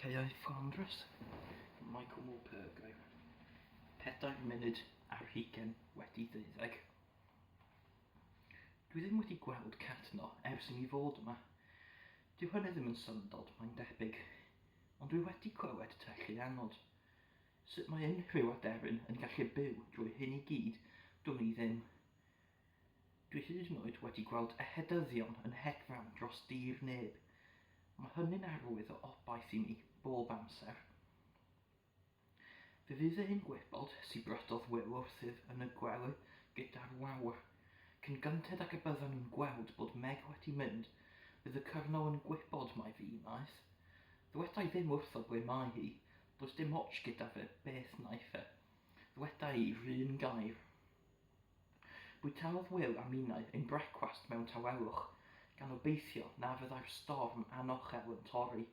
Caeau Fflandrys, Michael Morpurgo. 12:24. Dwi ddim wedi gweld Cat yno ers i mi fod yma. Dyw hynny ddim yn syndod, mae'n debyg. Ond dwi wedi clywed tylluanod. Sut mae unrhyw aderyn yn gallu byw drwy hyn i gyd, dwn i ddim. Dwi hyd yn oed wedi gweld ehedyddion yn hedfan dros dir neb. Mae hynny'n arwydd o obaith i mi, bob amser. Fe fydd e'n gwybod, sibrydodd Wil wrthyf yn y gwely gyda'r wawr. Cyn gynted ag y byddan nhw'n gweld bod Meg wedi mynd, bydd y cyrnol yn gwybod mai fi wnaeth. Ddweda i ddim wrtho ble mae hi, does dim ots gyda fe beth wnaiff e. Ddweda i 'run gair. Bwytaodd Wil a minnau ein brecwast mewn tawelwch, gan obeithio na fyddai'r storm anochel yn torri,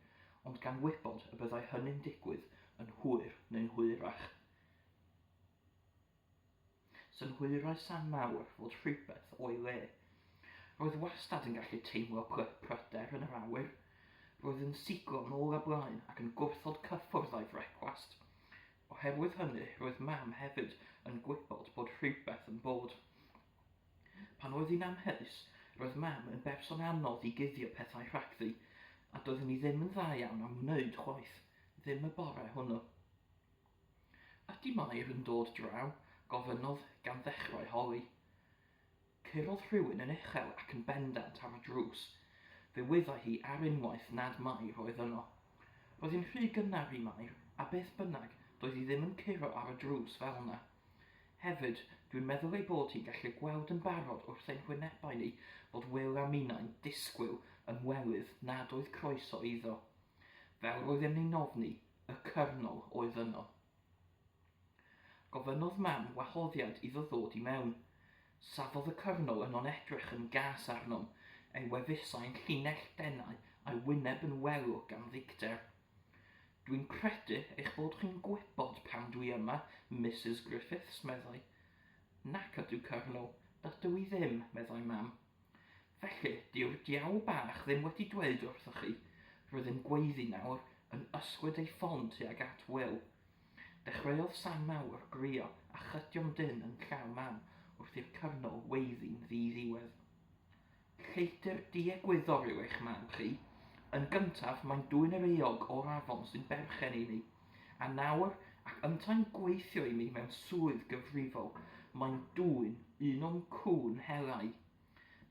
ond gan wybod y byddai hynny'n digwydd yn hwyr neu'n hwyrach. Synhwyrai Sam Mawr fod rhywbeth o'i le. Roedd wastad yn gallu teimlo pryder yn yr awyr. Roedd yn siglo nôl a blaen ac yn gwrthod cyffwrdd â'i frecwast. Oherwydd hynny, roedd Mam hefyd yn gwybod bod rhywbeth yn bod. Pan oedd hi'n amheus, roedd Mam yn berson anodd i guddio pethau rhagddi, a doeddwn i ddim yn dda iawn am wneud chwaith, ddim y bore hwnnw. Ydy Mair yn dod draw? gofynnodd, gan ddechrau holi. Curodd rhywun yn uchel ac yn bendant ar y drws. Fe wyddai hi ar unwaith nad Mair oedd yno. Roedd hi'n rhy gynnar i Mair, a beth bynnag, doedd hi ddim yn curo ar y drws fel 'na. Hefyd, dwi'n meddwl ei bod hi'n gallu gweld yn barod wrth ein hwynebau ni fod Wil a minnau'n disgwyl ymwelydd nad oedd croeso iddo. Fel roeddem ni'n ofni, y cyrnol oedd yno. Gofynnodd Mam wahoddiad iddo ddod i mewn. Safodd y cyrnol yno'n edrych yn gas arnom, ei wefusau'n llinell denau a'i wyneb yn welw gan ddicter. Dwi'n credu eich bod chi'n gwybod pam dwi yma, Misus Griffiths, meddai. Nac ydw, Cyrnol, dydw i ddim, meddai Mam. Felly, dyw'r diawl bach ddim wedi dweud wrthoch chi. Roedd yn gweiddi nawr, yn ysgwyd ei ffon tuag at Wil. Dechreuodd Sam Mawr grio a chydio'n dynn yn llaw Mam wrth i'r cyrnol weiddi'n ddi-ddiwedd. Lleidr diegwyddor yw eich mam chi. Yn gyntaf, mae'n dwyn yr eog o'r afon sy'n berchen i ni. A nawr, ac yntau'n gweithio i mi mewn swydd gyfrifol, mae'n dwyn un o'm cŵn hela i.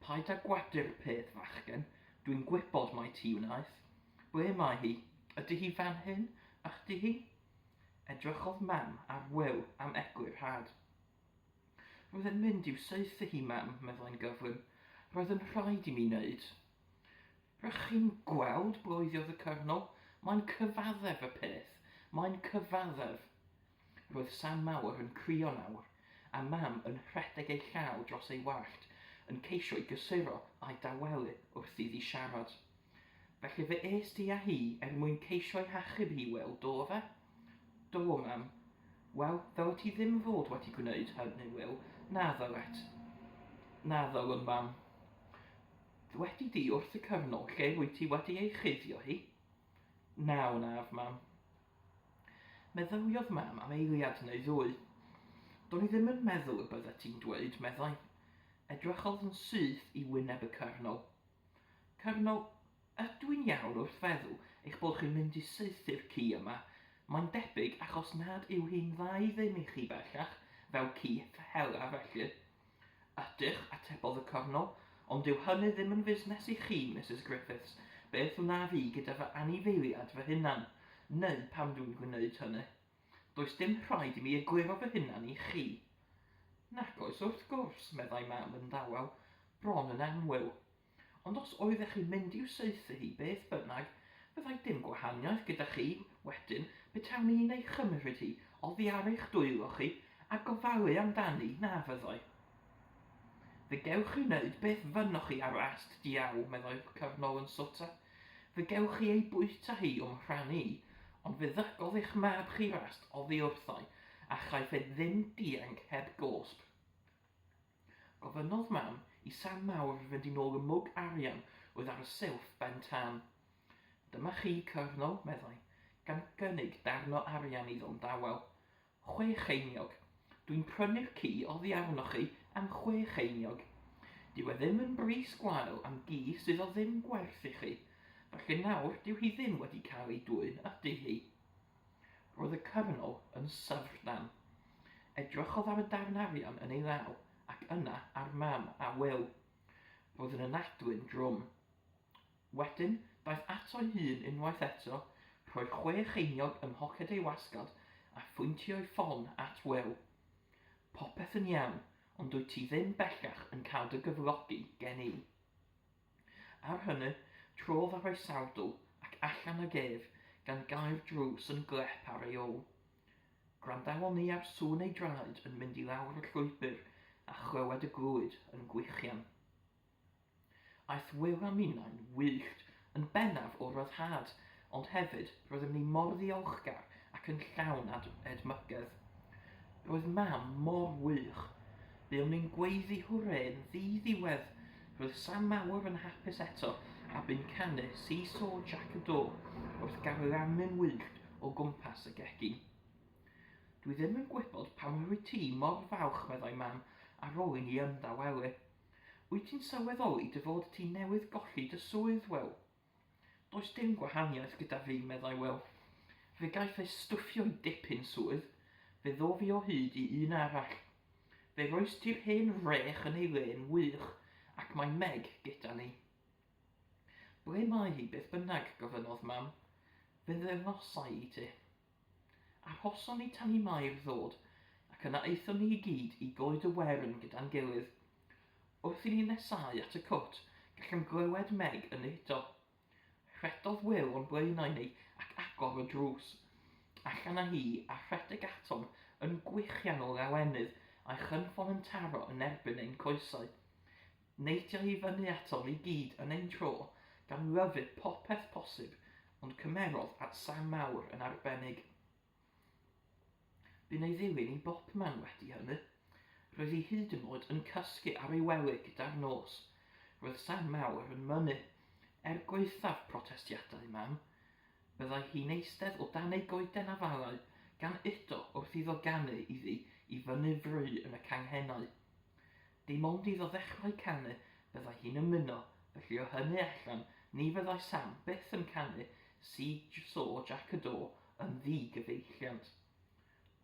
Paid â gwadu'r peth, fachgen, dwi'n gwybod mai ti wnaeth. Ble mae hi? Ydy hi fan hyn? Ydy hi? Edrychodd Mam ar Wil am eglurhad. Roedd e'n mynd i'w saethu hi, Mam, meddai'n gyflym. Roedd yn rhaid i mi wneud. R'ych chi'n gweld, bloeddiodd y Cyrnol, mae'n cyfaddef y peth, mae'n cyfaddef! Roedd Sam Mawr yn crio nawr, a Mam yn rhedeg ei llaw dros ei wallt, yn ceisio'i gysuro a'i dawelu wrth iddi siarad. Felly fe es di â hi er mwyn ceisio'i hachub hi, Wil, do fe? Do, Mam. Wel, ddylet ti ddim fod wedi gwneud hynny, Wil, na ddylet. Na ddylwn, Mam. Ddwedi di wrth y cyrnol lle rwyt ti wedi ei chuddio hi? Na wnaf, mam. Meddyliodd mam am eiliad neu ddwy. Do'n i ddim yn meddwl y byddet ti'n dweud, meddai. Edrychodd yn syth i wyneb y cyrnol. Cyrnol, ydw i'n iawn wrth feddwl eich bod chi'n mynd i saethu'r ci yma? Mae'n debyg achos nad yw hi'n dda i ddim i chi bellach, fel ci hela felly. Ydych, atebodd y Cyrnol, ond dyw hynny ddim yn fusnes i chi, Misus Griffiths. Beth wnaf i gyda fy anifeiliad fy hunan, neu pam dwi'n gwneud hynny? Does dim rhaid i mi egluro fy hunan i chi. Nac oes, wrth gwrs, meddai Mam yn dawel, bron yn annwyl. Ond os oeddech chi'n mynd i'w saethu hi beth bynnag, fyddai dim gwahaniaeth gyda chi wedyn petawn i'n ei chymryd hi oddi ar eich dwylo chi a gofalu amdani, na fyddai? Fe gewch chi wneud beth fynnoch chi ar ast diawl, meddai'r cyrnol yn swta. Fe gewch chi ei bwyta hi o'm rhan i, ond fe ddygodd eich mab chi'r ast oddi wrthai, a chaiff e ddim dianc heb gosb. Gofynnodd Mam i Sam Mawr fynd i nôl y mwg arian oedd ar y silff ben tân. Dyma chi, Cyrnol, meddai. gan gynnig darn o arian iddo'n dawel. Cheiniog. Dwi'n prynu'r ci oddi arnoch chi am cheiniog. Dyw e ddim yn bris gwael am gi sydd o ddim gwerth i chi. Felly nawr dyw hi ddim wedi cael ei dwyn, ydy hi? Roedd y cyrnol yn syfrdan. Edrychodd ar y darn arian yn ei law ac yna ar Mam a Wil. Roedd yn anadlu'n drwm. Wedyn, daeth ato'i hun unwaith eto, rhoi'r cheiniog ym mhoced ei wasgod a phwyntio'i ffon at Wil. Popeth yn iawn, ond dwyt ti ddim bellach yn cael dy gyflogi gen i. Ar hynny, trodd ar ei sawdl ac allan ag ef, gan gau'r drws yn glep ar ei ôl. Gwrandawon ni ar sŵn ei draed yn mynd i lawr y llwybr a chlywed y glwyd yn gwichian. Aeth Wil a minnau'n wyllt, yn bennaf o ryddhad, ond hefyd roeddem ni mor ddiolchgar ac yn llawn edmygedd. Roedd Mam mor wych. Buom ni'n gweiddi hwrê'n ddi-ddiwedd. Roedd Sam Mawr yn hapus eto a bu'n canu See Saw Jac y Do wrth garlamu'n wyllt o gwmpas y gegin. Dwi ddim yn gwybod pam rwyt ti mor falch, meddai Mam, ar ôl i ni ymdawelu. Wyt ti'n sylweddoli dy fod ti newydd golli dy swydd, Wil? Does dim gwahaniaeth gyda fi, meddai Wil. Fe gaiff ei stwffio i dipyn swydd. Fe ddof i o hyd i un arall. Fe roes ti'r hen frech yn ei le'n wych, ac mae Meg gyda ni. Ble mae hi beth bynnag? gofynnodd Mam. Fe ddangosai i ti. Arhoson ni tan i Mair ddod, ac yna aethon ni i gyd i Goed y Wern gyda'n gilydd. Wrth i ni nesáu at y cwt, gallem glywed Meg yn udo. Rhedodd Wil o'n blaenau ni ac agor y drws. Allan â hi a rhedeg atom yn gwichian o lawenydd a'i chynffon yn taro yn erbyn ein coesau. Neidiai i fyny atom i gyd yn ein tro, gan lyfu popeth posib, ond cymerodd at Sam Mawr yn arbennig. Bu'n ei ddilyn i bobman wedi hynny. Roedd hi hyd yn oed yn cysgu ar ei wely gyda'r nos. Roedd Sam Mawr yn mynnu, er gwaethaf protestiadau Mam. Byddai hi'n eistedd o dan ei goeden afalau, gan udo wrth iddo ganu iddi i fyny fry yn y canghennau. Dim ond iddo ddechrau canu byddai hi'n ymuno, felly o hynny allan ni fyddai Sam byth yn canu Si So Jac y Do yn ddi-gyfeilliant.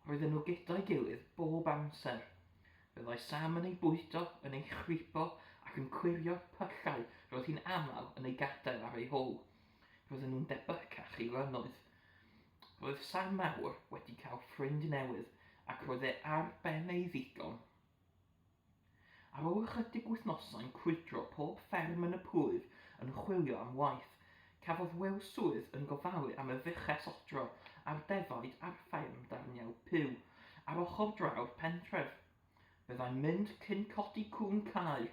Roedden nhw gyda'i gilydd bob amser. Byddai Sam yn ei bwydo, yn ei chribo ac yn clirio'r pyllau roedd hi'n aml yn eu gadael ar ei hôl. Roedden nhw'n debycach i lynnoedd. Roedd Sam Mawr wedi cael ffrind newydd ac roedd e ar ben ei ddigon. Ar ôl ychydig wythnosau'n crwydro pob fferm yn y plwyf yn chwilio am waith, cafodd Wil swydd yn gofalu am y fuches odro a'r defaid ar fferm Darniau Puw, ar ochr draw'r pentref. Byddai'n mynd cyn codi cŵn Caer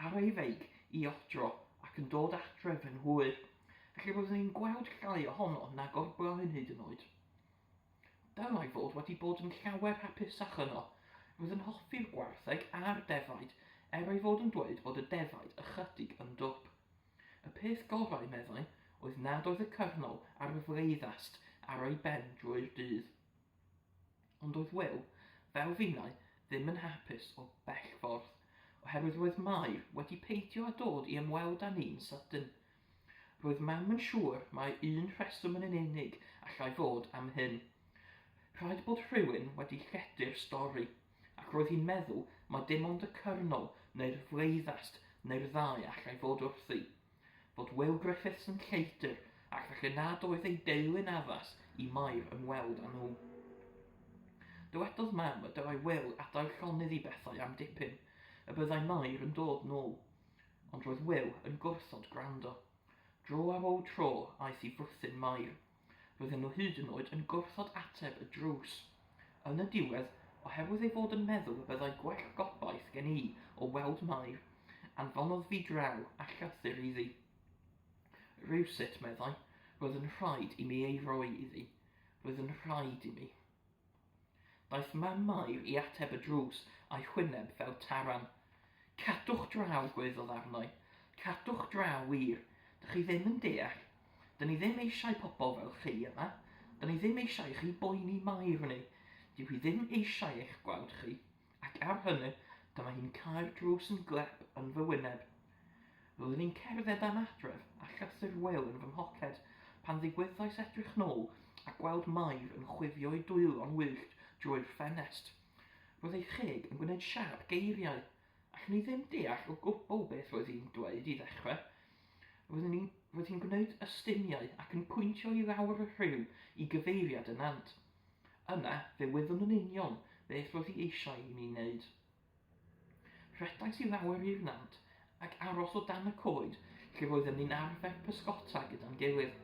ar ei feic i odro ac yn dod adref yn hwyr, felly roeddwn i'n gweld llai ohono nag o'r blaen hyd yn oed. Dylai fod wedi bod yn llawer hapusach yno. Roedd yn hoffi'r gwartheg a'r defaid, er ei fod yn dweud bod y defaid ychydig yn dwp. Y peth gorau, meddai, oedd nad oedd y cyrnol a'r fleiddast ar ei ben drwy'r dydd. Ond oedd Wil, fel finnau, ddim yn hapus o bell ffordd, oherwydd roedd Mair wedi peidio â dod i ymweld â ni'n sydyn. Roedd Mam yn siŵr mai un rheswm yn unig allai fod am hyn. Rhaid bod rhywun wedi lledu'r stori, ac roedd hi'n meddwl mai dim ond y cyrnol neu'r fleiddast neu'r ddau allai fod wrthi. Fod Wil Griffiths yn lleidr, ac felly nad oedd ei deulu'n addas i Mair ymweld â nhw. Dywedodd Mam y dylai Wil adael llonydd i bethau am dipyn, y byddai Mair yn dod nôl. Ond roedd Wil yn gwrthod gwrando. Dro ar ôl tro aeth i fwthyn Mair. Roedden nhw hyd yn oed yn gwrthod ateb y drws. Yn y diwedd, oherwydd ei fod yn meddwl y byddai gwell gobaith gen i o weld Mair, anfonodd fi draw a llythyr iddi. Rywsut, meddai, roedd yn rhaid i mi ei roi iddi. Roedd yn rhaid i mi. Daeth mam Mair i ateb y drws a'i hwyneb fel taran. Cadwch draw, gwaeddodd arno. Cadwch draw, wir. Dych chi ddim yn deall. Dyn ni ddim eisiau pobl fel chi yma. Da ni ddim eisiau i chi boeni Mair ni. Dyw hi ddim eisiau eich gweld chi. Ac ar hynny, dyma hi'n cau'r drws yn glep yn fy wyneb. Roeddwn i'n cerdded am adref a llythyr Wil yn fy mhoced pan ddigwyddais edrych nôl a gweld Mair yn chwifio'i dwylo'n wyllt drwy'r ffenest. Roedd ei cheg yn gwneud siâp geiriau. Allwn i ddim deall o gwbl beth roedd hi'n dweud i ddechrau. Roeddwn i'n roedd hi'n gwneud ystumiau ac yn pwyntio i lawr y rhiw i gyfeiriad y nant. Yna, fe wyddwn yn union beth roedd hi eisiau i mi wneud. Rhedais i lawr i'r nant ac aros o dan y coed lle roeddem ni'n arfer pysgota gyda'n gilydd.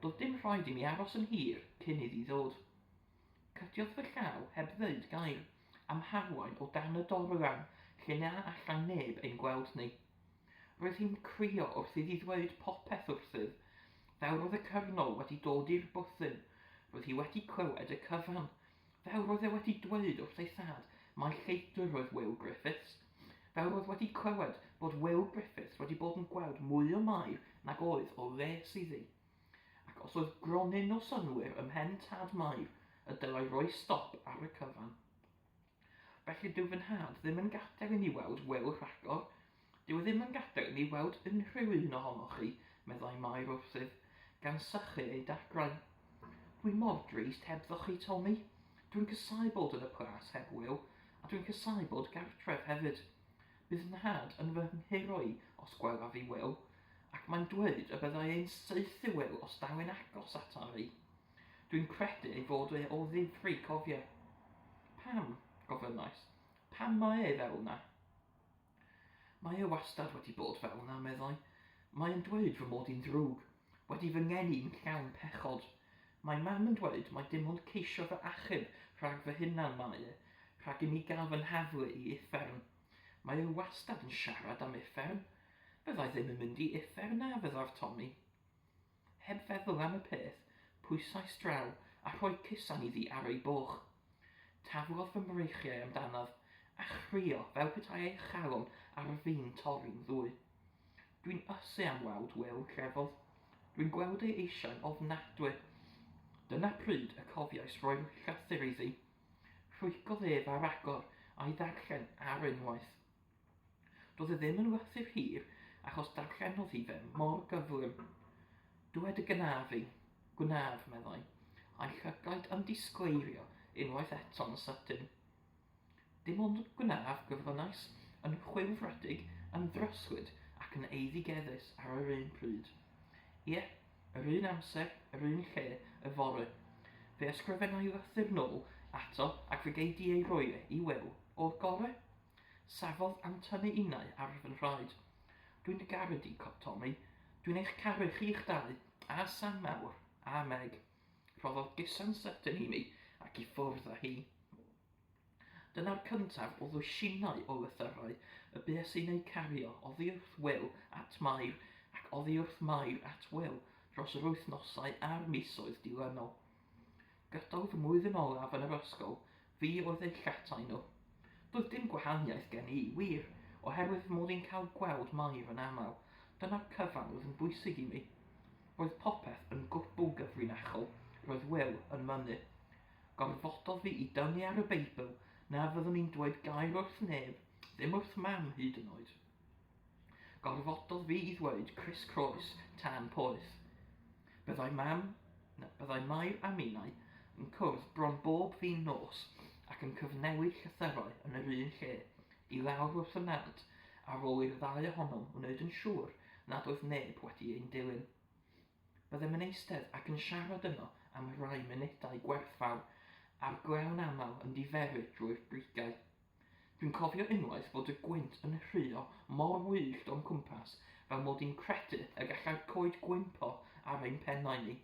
Doedd dim rhaid i mi aros yn hir cyn iddi ddod. Cydiodd fy llaw heb ddeud gair, a'm harwain o dan y dorlan lle na allai neb ein gweld ni. Roedd hi'n crio wrth iddi ddweud popeth wrthyf, fel roedd y cyrnol wedi dod i'r bwthyn, roedd hi wedi clywed y cyfan, Fel roedd e wedi dweud wrth ei thad mai lleidr oedd Wil Griffiths. Fel roedd wedi clywed bod Wil Griffiths wedi bod yn gweld mwy o Mair nag oedd o les iddi. Ac os oedd gronyn o synnwyr ym mhen tad Mair, y dylai roi stop ar y cyfan. Felly dyw fy nhad ddim yn gadael i mi weld Wil rhagor. Dyw e ddim yn gadael i mi weld unrhyw un ohonoch chi, meddai Mair wrthyf, gan sychu ei dagrau. Dwi mor drist hebddoch chi, Tommy. Dwi'n casáu bod yn y plas heb Wil, a dwi'n casáu bod gartref hefyd. Bydd 'nhad yn fy nghuro i os gwelaf i Wil, ac mae'n dweud y byddai e'n saethu Wil os daw e'n agos ata fi. Dwi'n credu ei fod e o ddifri, cofia. Pam? gofynnais. Pam mae e fel 'na? Mae e wastad wedi bod fel 'na, meddai. Mae e'n dweud fy mod i'n ddrwg, wedi fy ngeni'n llawn pechod. Mae mam yn dweud mai dim ond ceisio fy achub rhag fy hunan mae e, rhag i mi gael fy nhaflu i uffern. Mae e wastad yn siarad am uffern. Fydda i ddim yn mynd i uffern na fyddaf, Tommy. Heb feddwl am y peth, pwysais draw a rhoi cusan iddi ar ei boch. Taflodd fy mreichiau amdanaf, a chrio fel petai ei chalon ar fin torri'n ddwy. Dwi'n ysu am weld Wil, llefodd. Dwi'n gweld ei eisiau'n ofnadwy. Dyna pryd y cofiais roi'r llythyr iddi. Rhwygodd ef ar agor a'i ddarllen ar unwaith. Doedd e ddim yn lythyr hir achos darllenodd hi fe mor gyflym. Dwed y gwnaf i. Gwnaf, meddai, a'i llygaid yn disgleirio unwaith eto'n sydyn. Dim ond gwnaf, gofynnais, yn chwilfrydig, yn ddryslyd ac yn eiddigeddus ar yr un pryd. Ie, yr un amser, yr un lle, yfory. Fe ysgrifenna i lythyr nôl ato ac fe gei di ei roi e i Wil, o'r gore. Safodd a'm tynnu innau ar fy nhraed. Dwi'n dy garu di, Tommy. Dwi'n eich caru chi'ch dau, a Sam mawr, a Meg. Rhoddodd gusan sydyn i mi, ac i ffwrdd â hi. Dyna'r cyntaf o ddwsinau o lythyrau y bues i'n eu cario oddi wrth Wil at Mair ac oddi wrth Mair at Wil dros yr wythnosau a'r misoedd dilynol. Gydol fy mlwyddyn olaf yn yr ysgol, fi oedd eu llatai nhw. Doedd dim gwahaniaeth gen i, wir, oherwydd fy mod i'n cael gweld Mair yn aml. Dyna'r cyfan oedd yn bwysig i mi. Roedd popeth yn gwbl gyfrinachol, roedd Wil yn mynnu. Gorfododd fi i dynnu ar y Beibl na fyddwn i'n dweud gair wrth neb, ddim wrth Mam hyd yn oed. Gorfododd fi i ddweud Cris Croes tân poeth. Byddai mam, na, byddai Mair a minnau yn cwrdd bron bob fin nos ac yn cyfnewid llythyrau yn yr un lle, i lawr wrth y nant, ar ôl i'r ddau ohonom wneud yn siŵr nad oedd neb wedi ein dilyn. Byddem yn eistedd ac yn siarad yno am rai munudau gwerthfawr, a'r glawn aml yn diferu drwy'r brigau. Dwi'n cofio unwaith fod y gwynt yn rhuo mor wyllt o'm cwmpas fel mod i'n credu y gallai'r coed gwympo ar ein pennau ni.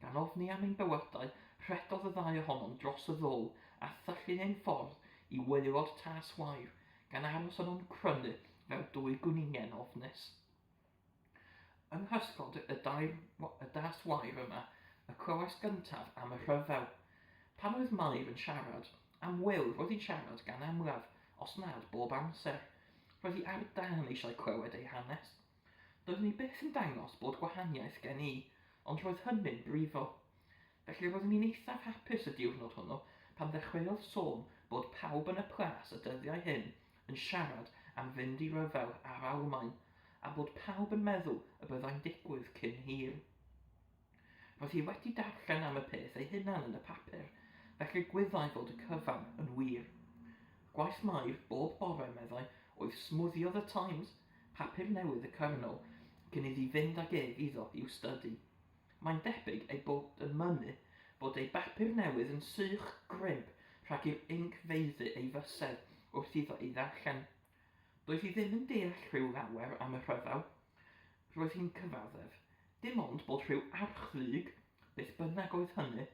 Gan ofni am ein bywydau, rhedodd y ddau ohonom dros y ddôl a thyllu ein ffordd i waelod tas wair, gan aros yno'n crynu fel dwy gwningen ofnus. Yng nghysgod y dair, y das wair yma, y clywais gyntaf am y rhyfel. Pan oedd Mair yn siarad, am Wil roedd hi'n siarad gan amlaf, os nad bob amser. Roedd hi ar dân eisiau clywed ei hanes. Doeddwn i byth yn dangos bod gwahaniaeth gen i, ond roedd hynny'n brifo. Felly roeddwn i'n eithaf hapus y diwrnod hwnnw pan ddechreuodd sôn bod pawb yn y plas y dyddiau hyn yn siarad am fynd i ryfel â'r Almaen, a bod pawb yn meddwl y byddai'n digwydd cyn hir. Roedd hi wedi darllen am y peth ei hunan yn y papur, felly gwyddai fod y cyfan yn wir. Gwaith Mair bob bore, meddai, oedd smwddio The Times, papur newydd y Cyrnol, cyn iddi fynd ag ef iddo i'w stydi. Mae'n debyg ei bod yn mynnu bod ei bapur newydd yn sych grimp rhag i'r inc faeddu ei fysedd wrth iddo ei ddarllen. Doedd hi ddim yn deall rhyw lawer am y rhyfel. Roedd hi'n cyfaddef, dim ond bod rhyw archddug, beth bynnag oedd hynny,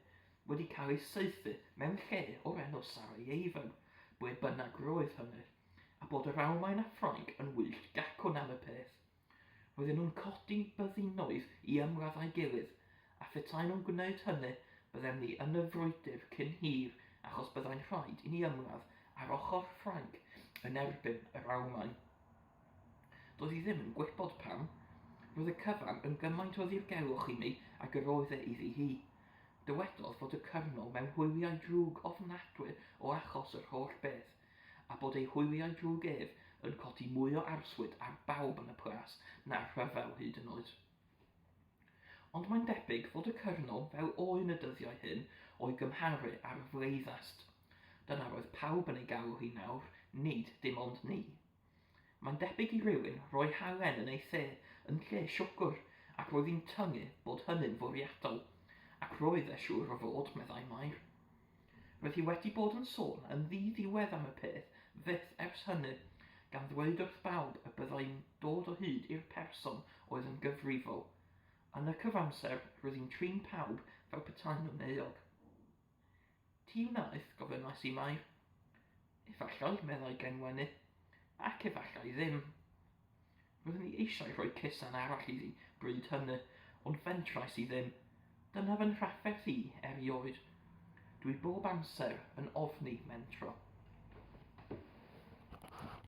wedi cael ei saethu mewn lle o'r enw Sarajevo, ble bynnag roedd hynny, a bod yr Almaen a Ffrainc yn wyllt gacwn am y peth. Roedden nhw'n codi byddinoedd i ymladd â'i gilydd, a phetai nhw'n gwneud hynny, byddem ni yn y frwydr cyn hir achos byddai'n rhaid i ni ymladd ar ochr Ffrainc yn erbyn yr Almaen. Doedd hi ddim yn gwybod pam. Roedd y cyfan yn gymaint o ddirgelwch i mi ag yr oedd e iddi hi. Dywedodd fod y cyrnol mewn hwyliau drwg ofnadwy o achos yr holl beth, a bod ei hwyliau drwg ef yn codi mwy o arswyd ar bawb yn y plas na'r rhyfel hyd yn oed. Ond mae'n debyg fod y cyrnol fel oen y dyddiau hyn o'i gymharu â'r fleiddast. Dyna roedd pawb yn ei galw hi nawr, nid dim ond ni. Mae'n debyg i rywun roi halen yn ei the yn lle siwgr, ac roedd hi'n tyngu bod hynny'n fwriadol. Ac roedd e siŵr o fod, meddai Mair. Roedd hi wedi bod yn sôn yn ddi-ddiwedd am y peth fyth ers hynny, gan ddweud wrth bawb y byddai'n dod o hyd i'r person oedd yn gyfrifol. Yn y cyfamser, roedd hi'n trin pawb fel petai nhw'n euog. Ti wnaeth? gofynnais i Mair. Efallai, meddai gan wenu. Ac efallai ddim. Roeddwn i eisiau rhoi cusan arall iddi bryd hynny, ond fentrais i ddim. Dyna fy nhrafferth i erioed. Dwi bob amser yn ofni mentro.